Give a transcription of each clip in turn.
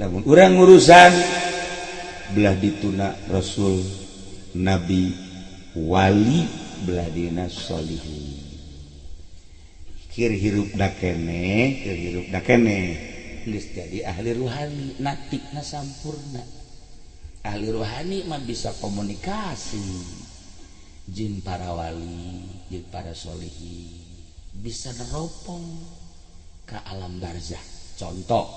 Lamun urang urusan belah dituna Rasul, Nabi, wali, belah dina sholihin. Keur hirup da keneh, keur hirup da keneh geus jadi ahli ruhani, natikna sampurna. Ahli ruhani mah bisa komunikasi jeung para wali, jeung para sholihin, bisa neropong ke alam barzah. Contoh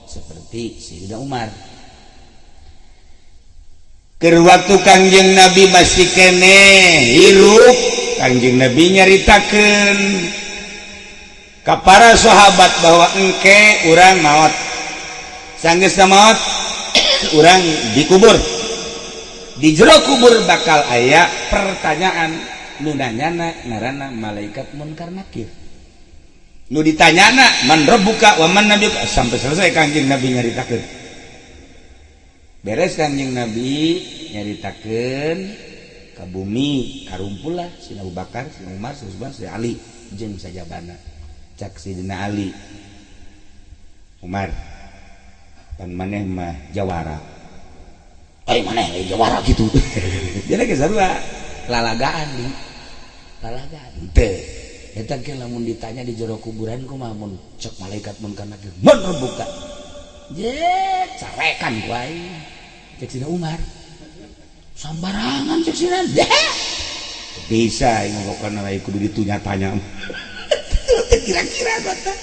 seperti Sayyidina Umar. Keur waktu Kangjeng Nabi masih keneh hirup, Kangjeng Nabi nyaritakeun ka para sahabat bahwa engke urang maot, sanggeus maot urang dikubur, di jero kubur bakal aya pertanyaan. Nu nanyana ngaranna malaikat Munkar Nakir. Nu ditanyana man rabbuka wa man nabiyuka, sampai selesai Kangjeng Nabi nyaritakeun. Beres Kangjeng Nabi nyaritakeun ka bumi, karumpul lah Sayyidina Abu Bakar, Sayyidina Umar, Sayyidina Utsman, Sayyidina Ali jeung sajabana. Cak Sayyidina Ali, "Umar, pan maneh mah jawara." "Ai maneh lain jawara?" Gitu. Jadi ge sarua lalagaan di lalagaan teu eta ge. Lamun ditanya di jero kuburan kumaha mun cek malaikat Munkar Nakir, "Man rabbuka?" Je carekan ku aing. Cek Sayyidina Umar, "Sambarangan." Cek Sayyidina, "Bisa aing ngomongkeun lain kudu ditunya-tanya kira-kira." Kata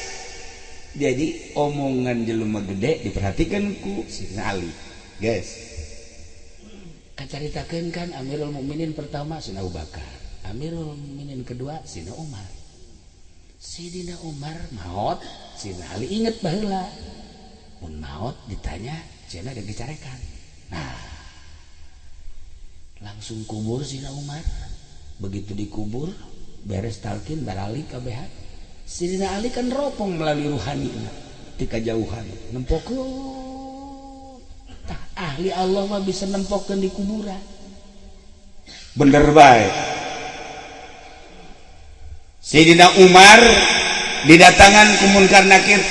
jadi omongan jelema gede diperhatikan ku Sayyidina Ali. Guys, kacaritakeun kan Amirul Mukminin pertama Sayyidina Abu Bakar, Amirul Mukminin kedua Sayyidina Umar. Sayyidina Umar maot, Sayyidina Ali inget baheula mun maot ditanya cenah ada dicarekan. Nah, langsung kubur Sayyidina Umar. Begitu dikubur, beres talkin, baralik kabeh, Sayyidina Ali kan ropong melalui ruhani ti kajauhan nempokeun. Tah, ahli Allah mah bisa nempokeun di kuburan. Bener bae, Sayyidina Umar didatangan ku Munkar Nakir,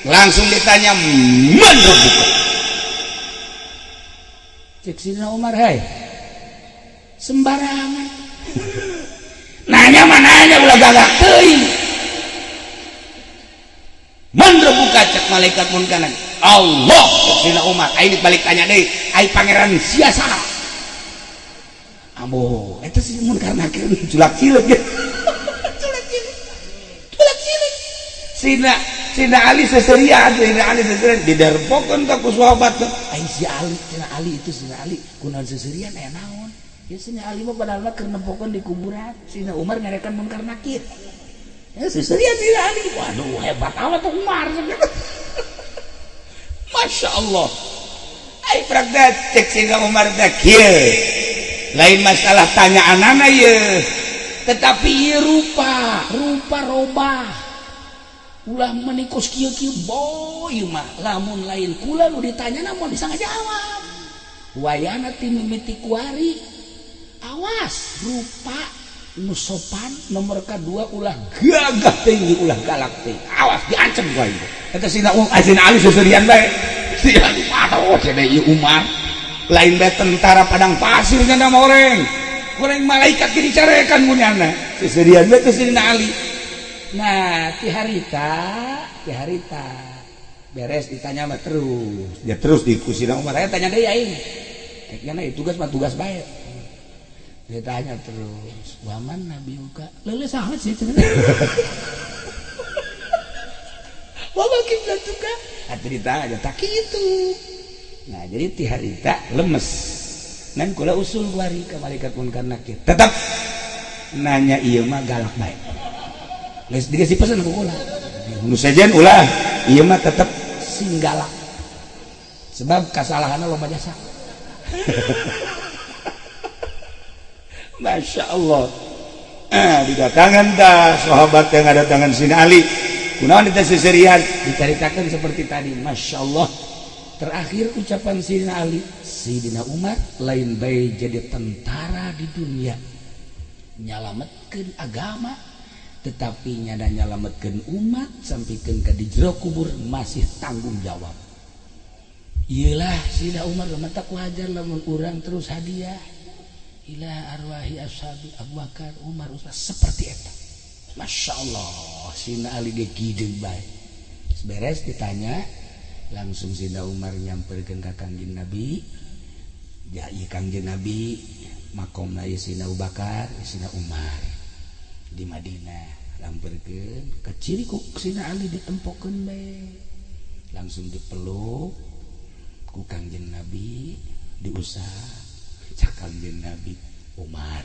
langsung ditanya, "Man rabbuka?" Cek Sayyidina Umar, "Hai, sembarangan nanya mah, nanya ulah gagak teuing." "Man rabbuka?" Cek malaikat Munkar. "Allah," cek Sayyidina Umar. Aing balik tanya deui, "Ai pangeran sia saha?" Ambo eta si Munkar Nakir culak cileuk ge, culak cileuk, culak cileuk. Sina Sina Ali seserian, Sina Ali seserian diderpokeun ka ku sahabat. Ai si Ali, Sina Ali itu, Sina Ali kunaon seserian, aya naon? Ya Sina Ali mah padahal mah keur nempokeun di kuburan. Sina Umar ngarekan Munkar Nakir. Ya seserian Sina Ali. Waduh, hebat amat Umar. Masya Allah. Ai praktek cek Sina Umar teh kieu. Lain masalah tanya anana ye. Tetapi ieu rupa, rupa robah. Ulah menikos kieu kieu boy mah, lamun lain kula nu ditanya mun bisa ngajawab. Wayana ti mimiti kuari, awas rupa nu sopan. Nomor kedua, ulah gagah tinggi, ulah galak tinggi, awas diancam ku aing. Eta Sina Sina Ali seserian bae. Si Ali, aduh, cenah ieu Umar lain bae tentara padang pasir nya mah, orang goreng malaikat ge dicarekan munyana. Seserian bae teh Sina Ali. Nah, ti harita, ti harita beres ditanya mah terus dia terus di ku Sina Umar, aya tanya deui aing. Kayaknya itu tugas mah tugas bae. Dia tanya terus, "Waman nabiyuka?" Lele saha sih cenah. "Wama kiblatuka?" Atuh ditanya tak kitu. Nah, jadi ti harita lemes. Ngan kula usul kuari ka malaikat Munkar Nakir. Tetap nanya ieu mah galak bae. Geus dikasih pesan ku kula. Nu sejen ulah, ieu mah tetep sing galak. Sebab kasalahanna loba jasa. Masya Allah. Didatangan dah sahabat yang ada tangan sini Ali. Kunaon diteh seserian diceritakan seperti tadi. Masya Allah. Terakhir ucapan Sidina Ali, Sidina Umar lain bae jadi tentara di dunia nyalametkeun agama, tetapi nyada nyalametkeun umat sampikeun ka di jero kubur masih tanggung jawab. Iyalah, Sina Umar mata wajar lamun urang terus hadiah ila arwahi ashabi Abu Bakar, Umar, Utsman seperti eta. Masya Allah, Sina Ali ge kieu bae. Beres ditanya, langsung Sina Umar nyamperkeun ka Kangjeng Nabi. Ya, ieu Kangjeng Nabi makomna ieu Sina Abu Bakar, Sina Umar di Madinah. Lamperkeun ka ciri ku Sina Ali ditempokeun bae. Langsung dipeluk ku Kangjeng Nabi, diusap. Cak Kangjeng Nabi, "Umar,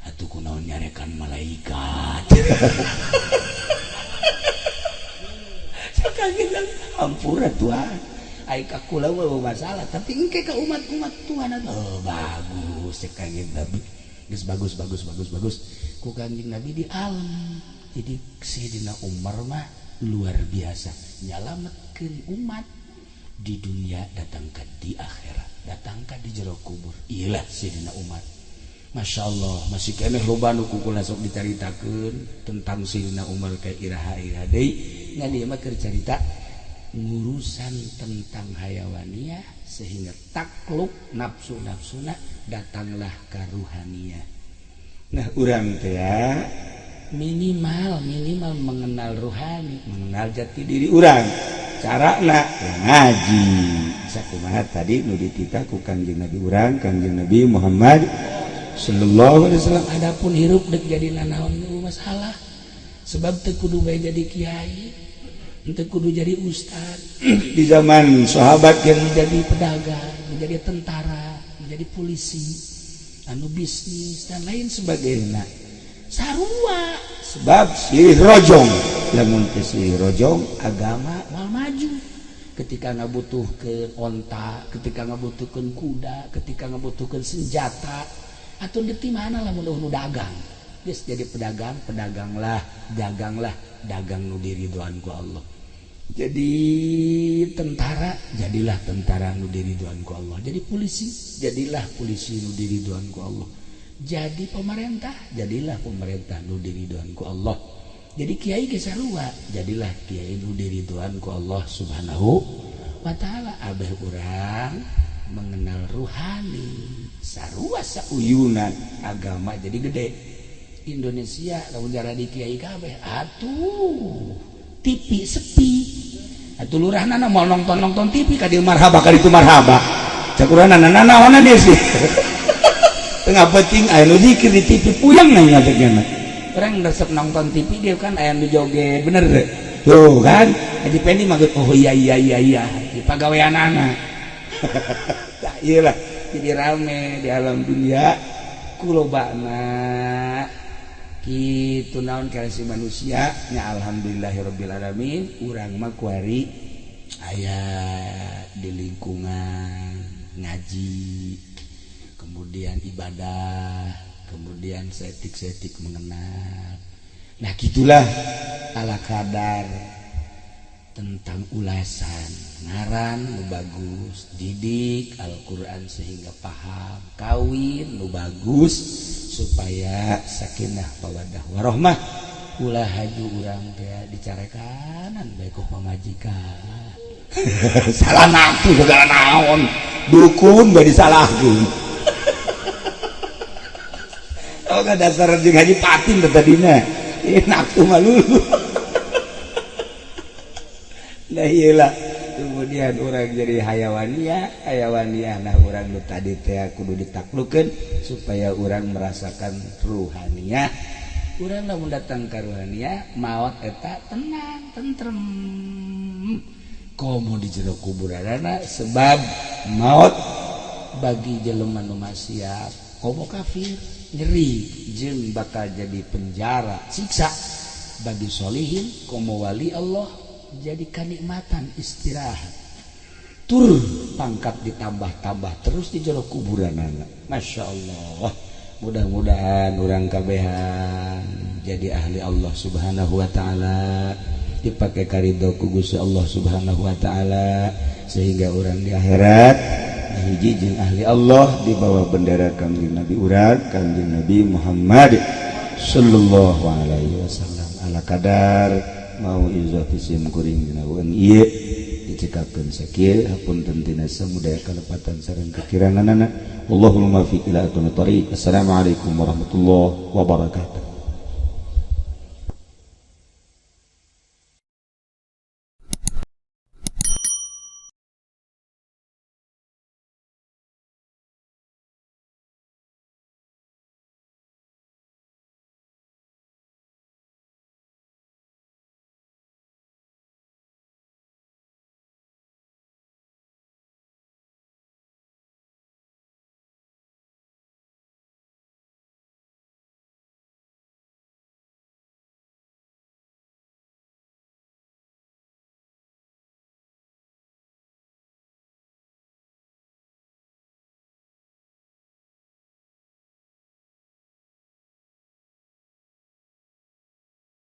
atuh kunaon nyarekan malaikat?" Cak Kangjeng Nabi, "Ampura Tuhan, ai ka kula mah masalah, tapi engke ka umat-umat Tuhan." Oh, bagus, cek Kangjeng Nabi. Geus bagus bagus bagus bagus ku Kangjeng Nabi di alam. Jadi Sayyidina Umar mah luar biasa nyalametkeun umat di dunia datangkan di akhirat, datangkan di jero kubur. Iyalah Sayyidina Umar, Masya Allah. Masih keneh loba nu ku kula sok dicaritakeun tentang Sayyidina Umar kayak iraha iraha deui. Ngan ieu mah keur carita ngurusan tentang hayawaniyah sehingga takluk nafsu-nafsuna, datanglah ka ruhaniyah. Nah, urang teh ya minimal minimal mengenal ruhani, mengenal jati diri urang. Carana ya ngaji sakumaha tadi nu dititah ku Kangjeng Nabi urang, Kangjeng Nabi Muhammad sallallahu alaihi wasallam. Adapun hirup dek jadi nanaon masalah, sebab teu kudu bae jadi kiai, teu kudu jadi ustad. Di zaman sahabat yang menjadi pedagang, menjadi tentara, menjadi polisi, anu bisnis dan lain sebagainya, sarua. Sebab silih rojong, lamun teu silih rojong agama moal maju. Ketika ngabutuhkeun onta, ketika ngabutuhkeun kuda, ketika ngabutuhkeun senjata atau di mana, lamun nu dagang geus jadi pedagang, pedaganglah, daganglah, dagang nu diridhoan ku Allah. Jadi tentara, jadilah tentara nu diridhoan ku Allah. Jadi polisi, jadilah polisi nu diridhoan ku Allah. Jadi pemerintah, jadilah pemerintah nu diridhoan ku Allah. Jadi kiai ge sarua, jadilah kiai nu diridhoan ku Allah Subhanahu wa taala. Abeh urang mengenal ruhani, sarua sauyunan agama jadi gede. Indonesia lamun di kiai kabeh atuh TV sepi atuh. Lurahna mau nonton nonton TV ka dieu marhaba, ka ditu marhaba. Cak urang, nanaonan dia sih? Tengah penting aya nu zikir di TV, puyeng nanya ngajak. Orang resep nonton TV dia kan aya nu joget, bener deh tuh kan. Haji Pendi mah, oh iya, di pagaweanana. Tak iyalah, jadi rame di alam dunia kulobana kitu. Naon si manusia nya, alhamdulillahirabbil alamin, urang mah kuari aya di lingkungan ngaji, kemudian ibadah, kemudian setik-setik mengenal. Nah, gitulah ala kadar tentang ulasan ngaran nu bagus, didik Al-Quran sehingga paham, kawin nu bagus supaya sakinah mawaddah warohmah. Ulah haju urang teh dicarekanan bae ku pamajikan, salah nafsu segala naon, dukun bae disalahkeun. Oh, nggak dasar jeung Haji Patin teh tadina. Ieu nafsu mah lulu. Nah, iyalah, kemudian orang jadi hayawania hayawania. Nah, orang nu tadi teh kudu ditaklukeun supaya orang merasakan ruhania. Urang lamun datang ka ruhania, maot eta tenang tentrem, komo di jero kuburanana. Sebab maot bagi jelema nu maksiat, komo kafir, nyeri jeung bakal jadi penjara siksa. Bagi solihin, komo wali Allah, jadi kenikmatan istirahat, tur pangkat ditambah-tambah terus di jero kuburan. Masya Allah, mudah-mudahan orang kabehan jadi ahli Allah Subhanahu wa ta'ala, dipakai karidho ku Gusti Allah Subhanahu wa ta'ala, sehingga orang di akhirat hiji jeung ahli Allah di bawah bendera Kangjeng Nabi urang, Kangjeng Nabi Muhammad sallallahu alaihi wasallam. Ala kadar mau izati sim kuring dina ieu. Cekapkeun sakieu, hapunten tina samudaya kalepatan sareng kekiranganana. Allahul muwaffiq ila aqwamit thoriq. Assalamualaikum warahmatullahi wabarakatuh.